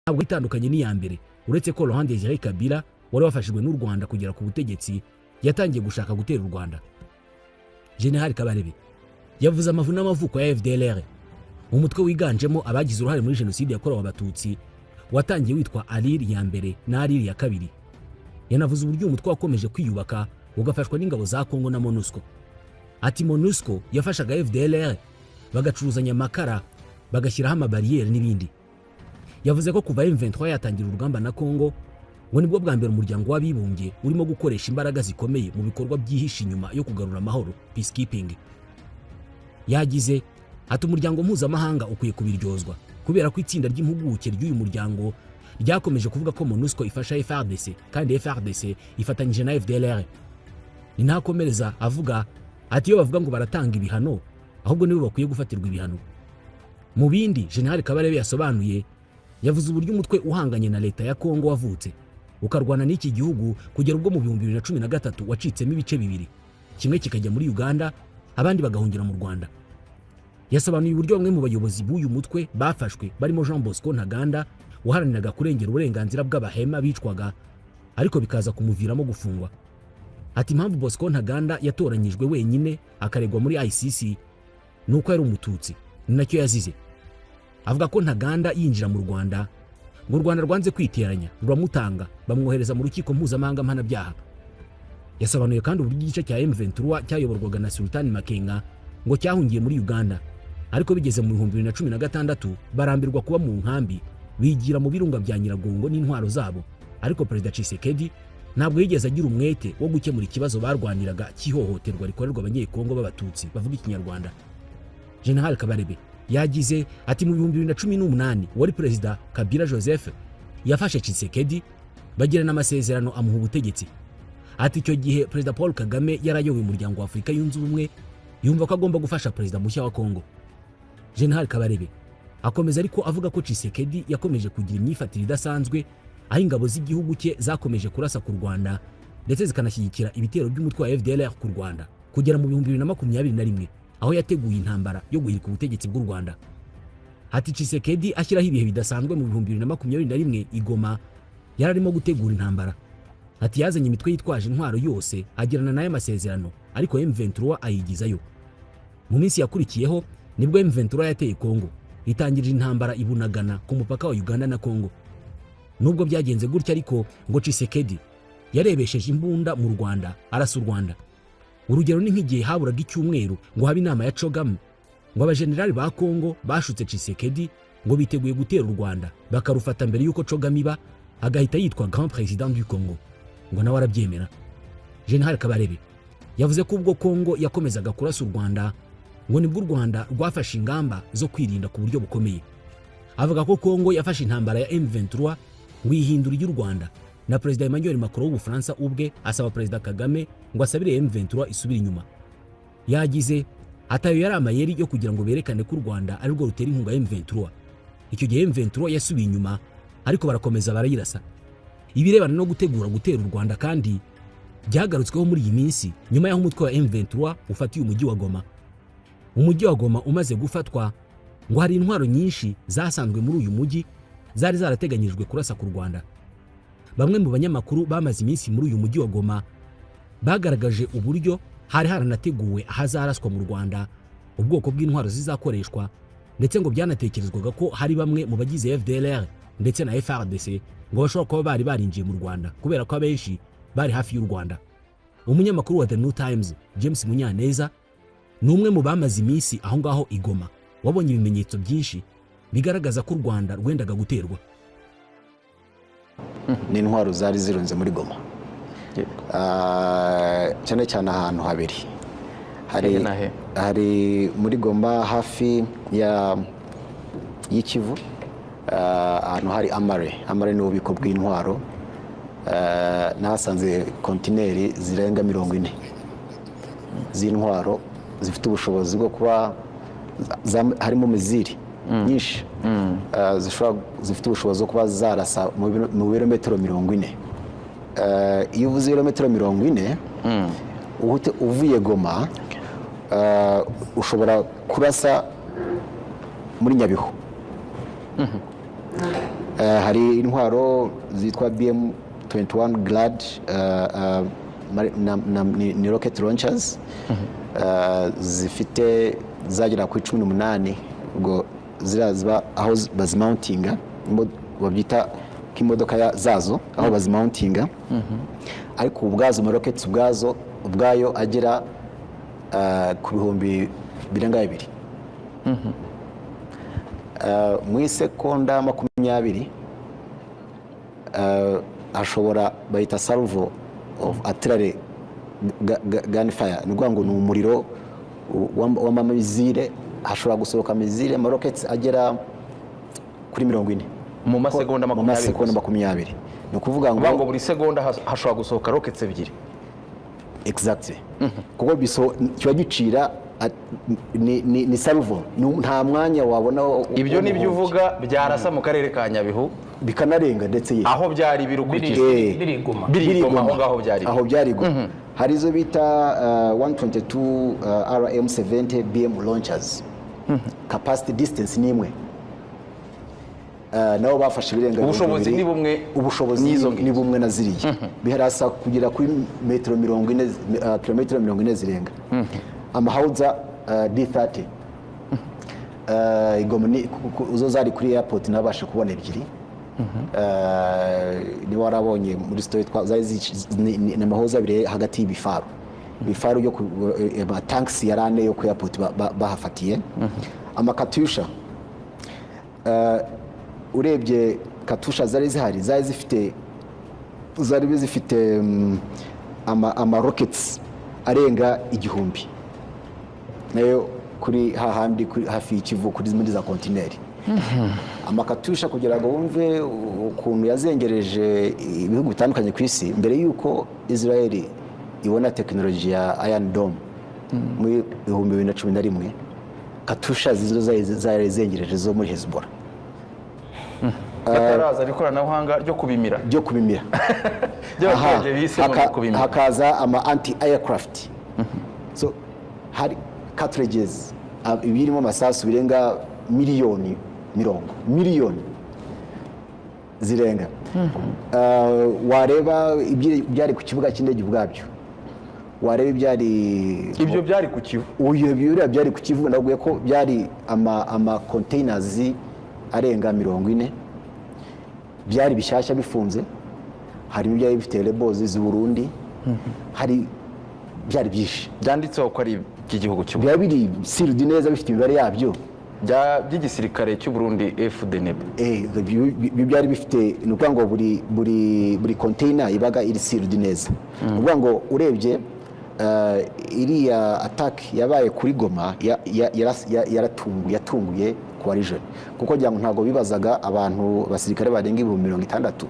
Ntabwo itandukanye n'iya mbere, uretse ko Laurent Desire Kabila wari wafashijwe n'u Rwanda kugera ku butegetsi yatangiye gushaka gutera u Rwanda. General Kabarebe yavuze amavu n'amavuko ya FDLR, umutwe wiganjemo abagize uruhare muri Jenoside yakorewe Abatutsi, watangiye witwa ARIR ya mbere na ARIR ya kabiri. Yanavuze uburyo umutwe wakomeje kwiyubaka, ugafashwa n'ingabo za Kongo na MONUSCO. Ati: "MONUSCO yafashaga FDLR, bagacuruzanya amakara, bagashyiraho amabariyeri n'ibindi." Yavuze ko kuva M23 yatangira urugamba na Kongo, ngo nibwo bwa mbere Umuryango w'Abibumbye urimo gukoresha imbaraga zikomeye mu bikorwa byihishe inyuma yo kugarura amahoro, peacekeeping. Yagize ati: "Umuryango mpuzamahanga ukwiye kubiryozwa, kubera ko itsinda ry'impuguke ry'uyu muryango ryakomeje kuvuga ko MONUSCO ifasha FARDC kandi FARDC ifatanyije na FDLR." Ni ntakomereza avuga ati: "Iyo bavuga ngo baratanga ibihano, ahubwo nibo bakwiye gufatirwa ibihano." Mu bindi General Kabarebe yasobanuye, yavuze uburyo umutwe uhanganye na leta ya Kongo wavutse, ukarwana n'iki gihugu kugera ubwo mu 2013 wacitsemo ibice bibiri, kimwe kikajya muri Uganda, abandi bagahungira mu Rwanda. Yasobanuye uburyo bamwe mu bayobozi b'uyu mutwe bafashwe, barimo Jean Bosco Ntaganda waharaniraga kurengera uburenganzira bw'Abahema bicwaga, ariko bikaza kumuviramo gufungwa. Ati: "Impamvu Bosco Ntaganda yatoranyijwe wenyine akaregwa muri ICC ni uko yari Umututsi, ni nacyo yazize." Avuga ko Ntaganda yinjira mu Rwanda, ngo u Rwanda rwanze kwiteranya, ruramutanga, bamwohereza mu Rukiko Mpuzamahanga Mpanabyaha. Yasobanuye kandi uburyo igice cya M23 cyayoborwaga na Sultan Makenga ngo cyahungiye muri Uganda, ariko bigeze mu 2016 barambirwa kuba mu nkambi, bigira mu birunga bya Nyiragongo n'intwaro zabo. Ariko Perezida Tshisekedi ntabwo yigeze agira umwete wo gukemura ikibazo barwaniraga cy'ihohoterwa rikorerwa Abanyekongo b'Abatutsi bavuga Ikinyarwanda. General Kabarebe yagize ati: "Mu 2018 wari Perezida Kabila Joseph yafashe Tshisekedi, bagirana amasezerano, amuha ubutegetsi." Ati: "Icyo gihe Perezida Paul Kagame yarayoboye Umuryango wa Afurika Yunze Ubumwe, yumva ko agomba gufasha perezida mushya wa Kongo." General Kabarebe akomeza ariko avuga ko Tshisekedi yakomeje kugira imyifatire idasanzwe, aho ingabo z'igihugu cye zakomeje kurasa ku Rwanda, ndetse zikanashyigikira ibitero by'umutwe wa FDLR ku Rwanda kugera mu 2021, aho yateguye intambara yo guhirika ubutegetsi bw'u Rwanda. Ati: "Tshisekedi ashyiraho ibihe bidasanzwe mu 2021 i Goma, yari arimo gutegura intambara." Ati: "Yazanye imitwe yitwaje intwaro yose, agirana nayo amasezerano, ariko M23 ayigizayo. Mu minsi yakurikiyeho nibwo M23 yateye Kongo, itangirira intambara i Bunagana ku mupaka wa Uganda na Kongo." Nubwo byagenze gutya ariko, ngo Tshisekedi yarebesheje imbunda mu Rwanda, arasa u Rwanda. Urugero ni nk'igihe haburaga icyumweru ngo habe inama ya CHOGM, ngo abajenerali ba Kongo bashutse Tshisekedi ngo biteguye gutera u Rwanda bakarufata mbere y'uko CHOGM iba, agahita yitwa Grand Président du Congo, ngo nawe arabyemera. General Kabarebe yavuze ko ubwo Kongo yakomezaga kurasa u Rwanda, ngo nibwo u Rwanda rwafashe ingamba zo kwirinda ku buryo bukomeye. Avuga ko Kongo yafashe intambara ya M23 ngo ihindura iy'u Rwanda, na Perezida Emmanuel Macron w'Ubufaransa ubwe asaba Perezida Kagame ngo asabire M23 isubire inyuma. Yagize ati: "Ayo yari amayeri yo kugira ngo berekane ko u Rwanda ari rwo rutera inkunga M23. Icyo gihe M23 yasubiye inyuma, ariko barakomeza barayirasa." Ibirebana no gutegura gutera u Rwanda kandi byagarutsweho muri iyi minsi, nyuma y'aho umutwe wa M23 ufatiye umujyi wa Goma. Umujyi wa Goma umaze gufatwa, ngo hari intwaro nyinshi zasanzwe muri uyu mujyi zari zarateganyijwe kurasa ku Rwanda. Bamwe mu banyamakuru bamaze iminsi muri uyu mujyi wa Goma bagaragaje uburyo hari haranateguwe ahazaraswa mu Rwanda, ubwoko bw'intwaro zizakoreshwa, ndetse ngo byanatekerezwaga ko hari bamwe mu bagize FDLR ndetse na FARDC ngo bashobora kuba bari barinjiye mu Rwanda, kubera ko abenshi bari hafi y'u Rwanda. Umunyamakuru wa The New Times, James Munyaneza, ni umwe mu bamaze iminsi aho ngaho i Goma, wabonye ibimenyetso byinshi bigaragaza ko u Rwanda rwendaga guterwa. N'intwaro zari zirunze muri Goma, cyane cyane ahantu habiri hari Hehe na he? Hari muri Goma hafi ya y'ikivu, ahantu hari amare. Amare ni ububiko bw'intwaro. Nahasanze kontineri zirenga 40 z'intwaro zifite ubushobozi bwo kuba harimo missile nyinshi, zifite ubushobozi bwo kuba zarasa mu birometero 40. Iyo uvuze ibirometero 40, uvuye Goma, ushobora kurasa muri Nyabihu. Hari intwaro zitwa BM 21 Grad, ni rocket launchers zifite zagera kuri 18. Ubwo ziriya ziba aho bazimountinga, babyita nk'imodoka zazo aho bazimountinga, ariko ubwazo ama rockets ubwazo ubwayo agera ku bihumbi birenga bibiri. Mu isekonda 20 hashobora, bayita salvo of artillery gunfire, ni ukuvuga ngo ni umuriro w'amamissile, hashobora gusohoka missile, amarockets agera kuri 40 mu masegonda mu 20 masegonda gusa. 20, ni ukuvuga Kuvuga ngo ngo buri segonda hashobora gusohoka rockets ebyiri. Exactly, kuko kiba gicira ni salvo. Nta mwanya wabona Ibyo nibyo uvuga byarasa mu karere ka Nyabihu? Bikanarenga ndetse ye. Aho byari biri ukurikije. Biri Goma. Biri Goma, aho ngaho byari. Aho byari Goma. Hari izo bita 122 RM70 BM launchers, capacity distance ni imwe. Nabo bafashe ibirenga Ubushobozi 2000. ni bumwe Ubushobozi n'izo ni ngizo. bumwe na ziriya, biharasa kugera kuri metero 40, kilometero 40 zirenga. Amahawuza D30, Igoma zo zari kuri airport, nabashe kubona ebyiri. Niba warabonye muri story zari ni amahawuza abiri hagati y'ibifaru, ibifaru byo tanks yari ane yo ku airport bahafatiye. Amakatyusha, urebye katusha zari zihari, zari zifite ama rockets arenga 1000, nayo kuri hahandi kuri hafi y'Ikivu, kuri muri za kontineri. Amakatusha, kugira ngo wumve ukuntu yazengereje ibihugu bitandukanye ku isi, mbere y'uko Israel ibona tekinoloji ya Iron Dome muri 2011, katusha zizo zari zengereje zo muri Hezbollah. Bataraza ikoranabuhanga ryo kubimira. Byo kubimira. By'abaturage Aha, bise ngo ni ukubimira. Hakaza ama anti aircraft, so hari cartridges, ibirimo amasasu birenga miliyoni mirongo, miliyoni zirenga. Wareba ibyari ku kibuga cy'indege ubwabyo, wareba ibyari Ibyo byari ku Kivu? Uyu biriya byari ku Kivu, ndabwiye ko byari ama containers arenga 40, byari bishyashya bifunze, harimo ibyari bifite labels z'i Burundi, hari byari byinshi. Byanditseho ko ari iby'igihugu cy'u Biba biri sealed neza, bifite imibare yabyo. By'igisirikare cy'u Burundi FDNB. Ibyo byari bifite, ni ukuvuga ngo buri container ibaga iri sealed neza. Ni ukuvuga ngo urebye iriya attack yabaye kuri Goma yaratunguye, yatunguye coalition, kuko ngira ngo ntabwo bibazaga abantu, abasirikare barenga 60,000,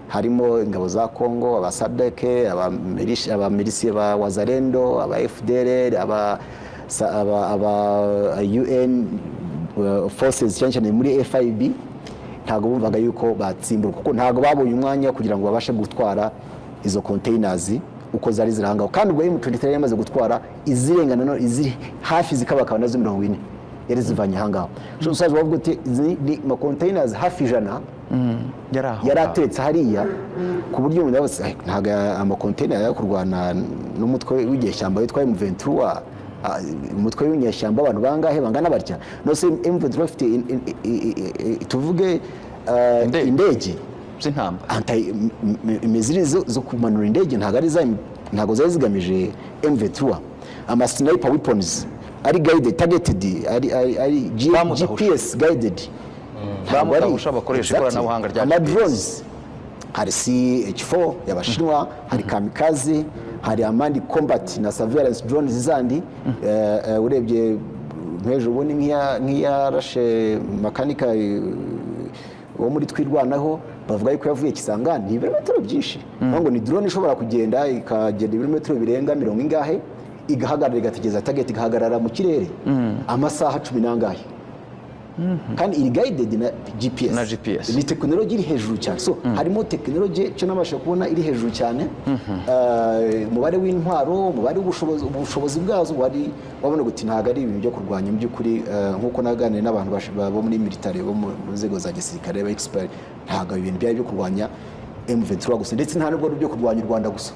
harimo ingabo za Congo, aba SADC, abamilisiye ba Wazalendo, aba FDLR, aba UN forces, cyane cyane muri FIB. Ntabwo bumvaga yuko batsimburwa, kuko ntabwo babonye umwanya kugira ngo babashe gutwara izo containers uko zari zirangaho. Kandi ubwo M23 yari yamaze gutwara izirenga nanone iziri hafi zikabakaba nazo 40 yari zivanye ahangaho. So usaje bavuga uti izi ni ma containers hafi 100 Yari aho yari ngaho. Ateretse hariya, ku buryo umuntu yavuze: "Ay, ntabwo amakonteyineri yo kurwana n'umutwe w'inyeshyamba witwa M23, umutwe w'inyeshyamba, abantu bangahe bangana batya?" Nose M23 ifite tuvuge Indege. Indege z'intambara. Anti missile zo kumanura indege, ntabwo ari za, ntabwo zari zigamije M23. Ama sniper weapons ari guided, targeted, ari Bamudahusha. GPS guided. Ntabwo ari- Bamudahusha bakoresha Exactly. ikoranabuhanga rya Ama GPS. drones, hari CH4 y'Abashinwa, hari kamikaze, hari amandi combat na surveillance drones zandi. Urebye nk'ejo bundi nk'iyarashe makanika wo muri Twirwanaho, bavuga yuko yavuye Kisangani, ni ibirometero byinshi. Bavuga ngo ni drone ishobora kugenda, ikagenda ibirometero birenga mirongo ingahe, igahagarara, igategereza target, igahagarara mu kirere amasaha cumi n'angahe. Kandi iri guided na GPS. Na GPS. Ni tekinoloji iri hejuru cyane. So harimo tekinoloji, cyo nabasha kubona, iri hejuru cyane. Umubare w'intwaro, umubare w'ubushobozi, ubushobozi bwazo wari wabona guti ntabwo ari ibintu byo kurwanya mu by'ukuri. Nk'uko naganiriye n'abantu bo muri military, bo mu nzego za gisirikare, ba expert, ntabwo ibintu byari byo kurwanya M23 gusa, ndetse nta nubwo ari ibyo kurwanya u Rwanda gusa,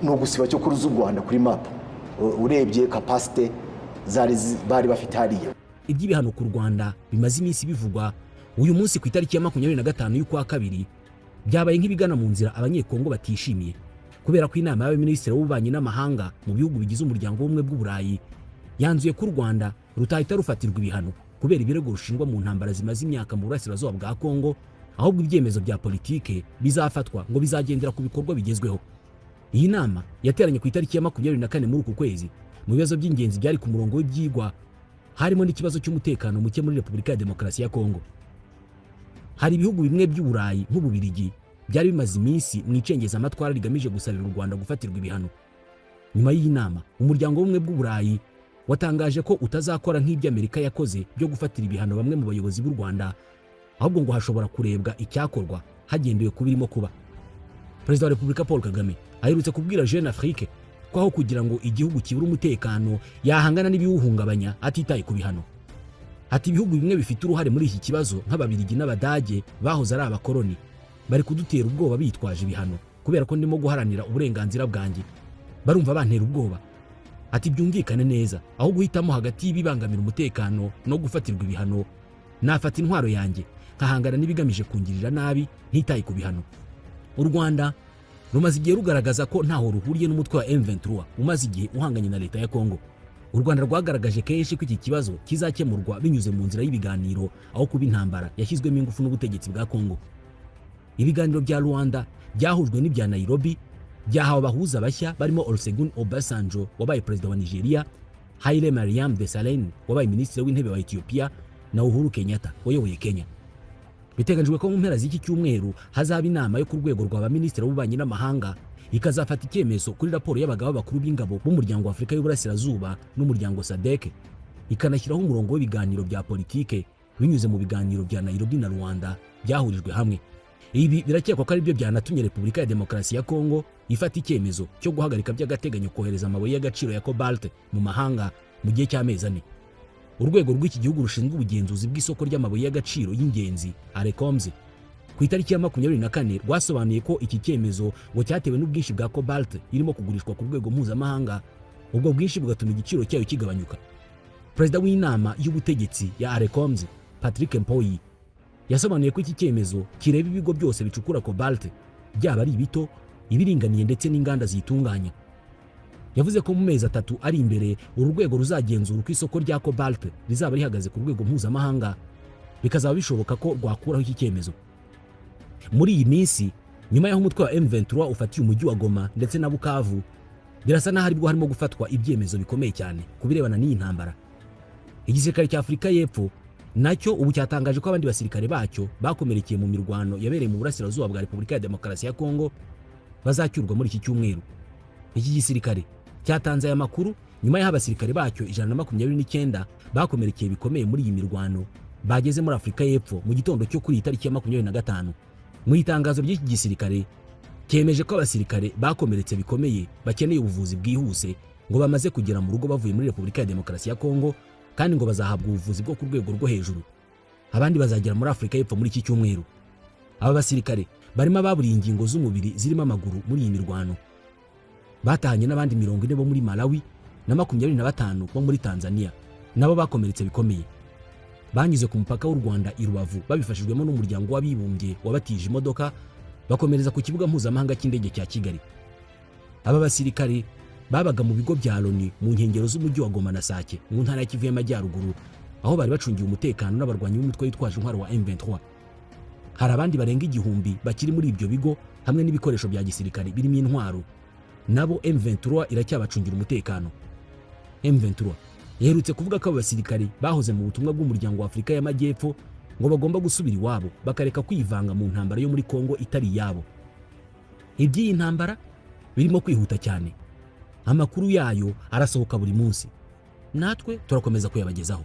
ni ugusiba cyo kuruza u Rwanda kuri map, urebye capacity zari bari bafite hariya. Iby'ibihano ku Rwanda bimaze iminsi bivugwa, uyu munsi ku itariki ya 25 y'ukwa kabiri byabaye nk'ibigana mu nzira Abanyekongo batishimiye, kubera ko inama y'abaminisitiri b'ububanyi n'amahanga mu bihugu bigize Umuryango w'Ubumwe bw'Uburayi yanzuye ko u Rwanda rutahita rufatirwa ibihano kubera ibirego rushinjwa mu ntambara zimaze imyaka mu burasirazuba bwa Kongo, ahubwo ibyemezo bya politike bizafatwa ngo bizagendera ku bikorwa bigezweho. Iyi nama yateranye ku itariki ya 24 muri uku kwezi. Mu bibazo by'ingenzi byari ku murongo w'ibyigwa harimo n'ikibazo cy'umutekano muke muri Repubulika ya Demokarasi ya Kongo. Hari ibihugu bimwe by'Uburayi nk'Ububirigi byari bimaze iminsi mu icengezamatwara rigamije gusabira u Rwanda gufatirwa ibihano. Nyuma y'iyi nama, Umuryango w'Ubumwe bw'Uburayi watangaje ko utazakora nk'ibyo Amerika yakoze byo gufatira ibihano bamwe mu bayobozi b'u Rwanda, ahubwo ngo hashobora kurebwa icyakorwa hagendewe ku birimo kuba. Perezida wa Repubulika Paul Kagame aherutse kubwira Jeune Afrique ko aho kugira ngo igihugu kibure umutekano, yahangana n'ibiwuhungabanya atitaye ku bihano. Ati: "Ibihugu bimwe bifite uruhare muri iki kibazo, nk'Ababirigi n'Abadage bahoze ari abakoloni, bari kudutera ubwoba bitwaje ibihano. Kubera ko ndimo guharanira uburenganzira bwanjye, barumva bantera ubwoba." Ati: "Byumvikane neza, aho guhitamo hagati y'ibibangamira umutekano no gufatirwa ibihano, nafata intwaro yanjye nkahangana n'ibigamije kungirira nabi ntitaye ku bihano." U Rwanda rumaze igihe rugaragaza ko ntaho ruhuriye n'umutwe wa M23 umaze igihe uhanganye na leta ya Kongo. U Rwanda rwagaragaje kenshi ko iki kibazo kizakemurwa binyuze mu nzira y'ibiganiro, aho kuba intambara yashyizwemo ingufu n'ubutegetsi bwa Kongo. Ibiganiro bya Rwanda byahujwe n'ibya Nairobi byahawe abahuza bashya barimo Olusegun Obasanjo wabaye perezida wa Nigeria, Haile Mariam Desalegn wabaye minisitiri w'intebe wa Ethiopia na Uhuru Kenyatta wayoboye Kenya. Biteganyijwe ko mu mpera z'iki cyumweru hazaba inama yo ku rwego rwa baminisitiri b'ububanyi n'amahanga, ikazafata icyemezo kuri raporo y'abagaba bakuru b'ingabo b'Umuryango wa Afurika y'Uburasirazuba n'umuryango SADC, ikanashyiraho umurongo w'ibiganiro bya politike binyuze mu biganiro bya Nairobi na Rwanda byahurijwe hamwe. Ibi birakekwa ko aribyo byanatumye Repubulika ya Demokarasi ya Kongo ifata icyemezo cyo guhagarika by'agateganyo kohereza amabuye y'agaciro ya cobalt mu mahanga mu gihe cy'amezi 4. Urwego rw'iki gihugu rushinzwe ubugenzuzi bw'isoko ry'amabuye y'agaciro y'ingenzi, ARECOMS, ku itariki ya 24 rwasobanuye ko iki cyemezo ngo cyatewe n'ubwinshi bwa cobalt irimo kugurishwa ku rwego mpuzamahanga, ubwo bwinshi bugatuma igiciro cyayo kigabanyuka. Perezida w'inama y'ubutegetsi ya ARECOMS, Patrick Mpoyi, yasobanuye ko iki cyemezo kireba ibigo byose bicukura cobalt, byaba ari ibito, ibiringaniye ndetse n'inganda ziyitunganya. Yavuze ko mu mezi 3 ari imbere uru rwego ruzagenzura uko isoko rya cobalt rizaba rihagaze ku rwego mpuzamahanga, bikazaba bishoboka ko rwakuraho iki cyemezo. Muri iyi minsi, nyuma y'aho umutwe wa M23 ufatiye umujyi wa Goma ndetse na Bukavu, birasa n'aho aribwo harimo gufatwa ibyemezo bikomeye cyane ku birebana n'iyi ntambara. Igisirikare cya Afurika y'Epfo nacyo ubu cyatangaje ko abandi basirikare bacyo bakomerekeye mu mirwano yabereye mu burasirazuba bwa Repubulika ya Demokarasi ya Kongo bazacyurwa muri iki cyumweru. Iki gisirikare cyatanze aya makuru nyuma y'aho abasirikare bacyo 129 bakomerekeye bikomeye muri iyi mirwano bageze muri Afurika y'Epfo mu gitondo cyo kuri iyi tariki ya 25. Mu itangazo ry'iki gisirikare, cyemeje ko abasirikare bakomeretse bikomeye bakeneye ubuvuzi bwihuse ngo bamaze kugera mu rugo bavuye muri Repubulika ya Demokarasi ya Kongo, kandi ngo bazahabwa ubuvuzi bwo ku rwego rwo hejuru. Abandi bazagera muri Afurika y'Epfo muri iki cyumweru. Aba basirikare barimo ababuriye ingingo z'umubiri zirimo amaguru muri iyi mirwano. Batahanye n'abandi 40 bo muri Malawi na 25 bo muri Tanzania nabo bakomeretse bikomeye. Banyuze ku mupaka w'u Rwanda i Rubavu babifashijwemo n'Umuryango w'Abibumbye wabatije imodoka, bakomereza ku kibuga mpuzamahanga cy'indege cya Kigali. Aba basirikare babaga mu bigo bya Loni mu nkengero z'umujyi wa Goma na Sake mu ntara ya Kivu y'Amajyaruguru, aho bari bacungiwe umutekano n'abarwanyi b'umutwe witwaje intwaro wa M23. Hari abandi barenga 1000 bakiri muri ibyo bigo hamwe n'ibikoresho bya gisirikare birimo intwaro, nabo M23 iracyabacungira umutekano. M23 yaherutse kuvuga ko abo basirikare bahoze mu butumwa bw'Umuryango wa Afurika y'Amajyepfo ngo bagomba gusubira iwabo, bakareka kwivanga mu ntambara yo muri Kongo itari iyabo. Iby'iyi ntambara birimo kwihuta cyane, amakuru yayo arasohoka buri munsi, natwe turakomeza kuyabagezaho.